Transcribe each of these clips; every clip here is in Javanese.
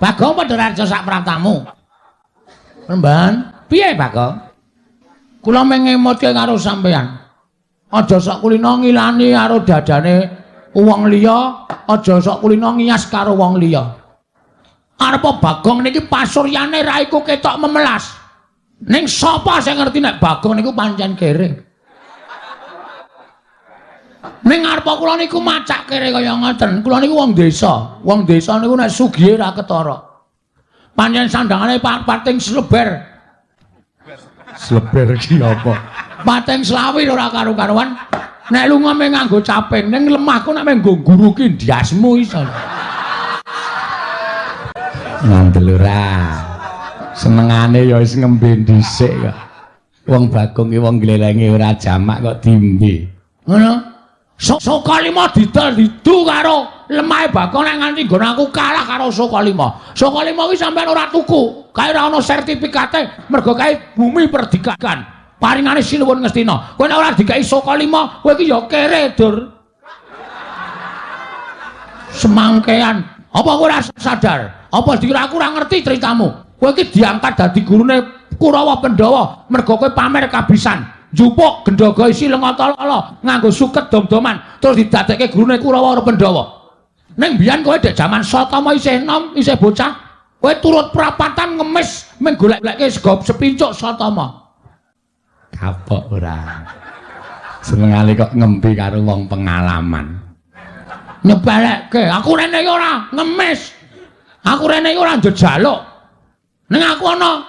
Bagong padha raja sak pratamu. Remban, piye Bagong? Kula mengemutke karo sampeyan. Aja sok kulina ngilani karo dadane wong liya, aja sok kulina ngiyas karo wong liya. Arepa Bagong niki pasuryane raiku ketok memelas. Ning sapa sing ngerti nek Bagong niku pancen kere? Ning arepa kula niku macak kere kaya ngoten. Kula niku wong desa. Wong desa niku nek sugihe ra ketara. Pancen sandangane pating sleber. Sleber ki apa? Pating slawi ora karu-karuan. Nek lunga mung nganggo caping, ning lemahku nek mung nggo nguruki ndasmu iso. Ngandel ora. Senengane ya wis ngembe dhisik kok. Wong Bagong ki wong glelenge ora jamak kok dimbe. Ngono. Sokalima didol didu karo lemahe Bagong nek nganti nggon aku kalah karo Sokalima. Sokalima kuwi sampean ora tuku, kae ora ana sertifikate mergo kae bumi perdikan. Paringane Sinuwun Ngastina. Kowe nek ora dikai Sokalima, kowe iki ya kere, Dur. Semangkean. Apa kowe ora sadar? Apa dikira aku ora ngerti ceritamu? Kowe iki diangkat dadi gurune Kurawa Pandhawa mergo kowe pamer kabisan. Njupuk gendhaga isi lenga tala nganggo suket dom-doman terus didadekke gurune Kurawa karo Pandhawa. Ning biyen kowe dek jaman Satama isih enom, isih bocah, kowe turut prapatan ngemis mung golek-golekke sego sepincuk Satama. Kapok ora. Senengane kok ngembe karo wong pengalaman. Nyepelekke, aku rene iki ora ngemis. Aku rene iki ora njejaluk. Ning aku ana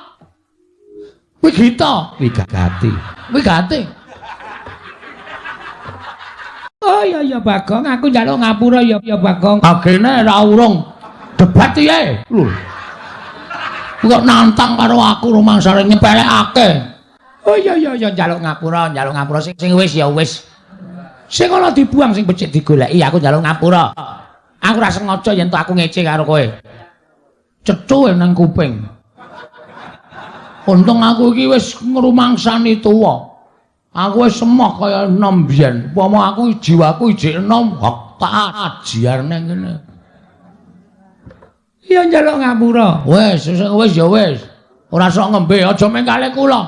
wigita, wigati. Wigati. Oh iya iya Bagong, aku njaluk ngapura ya ya Bagong. Agene ora urung debat piye? Lho. Kok nantang karo aku rumangsane nyepelekake. Oh iya iya iya njaluk ngapura sing wis ya wis. Sing ana dibuang sing becik digoleki, aku njaluk ngapura. Aku ora sengaja yen to aku ngece karo kowe. Cecuwe nang kuping. Untung aku iki wis ngrumangsani tuwa. Aku wis emoh kaya enom biyen. Upama aku jiwaku ijik enom, hak tak ajiar nang kene. Iya njaluk ngapura. Wis, wis ya wis. Ora sok ngembe, aja mengkale kula.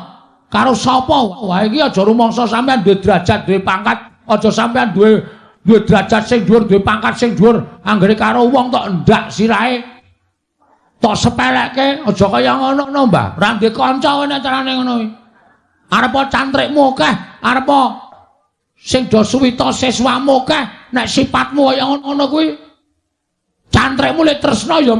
Karo sapa wae iki aja rumangsa sampean duwe derajat, duwe pangkat, aja sampean duwe derajat sing dhuwur, duwe pangkat sing dhuwur, anggere karo wong tok ndak sirahe. Tok sepelekke, aja kaya ngono no, Mbah. Ora ndek kanca kowe nek carane ngono kuwi. Arepa cantrikmu akeh, arepa sing do suwita siswamu akeh, nek sipatmu kaya ngono kuwi cantrikmu le tresna ya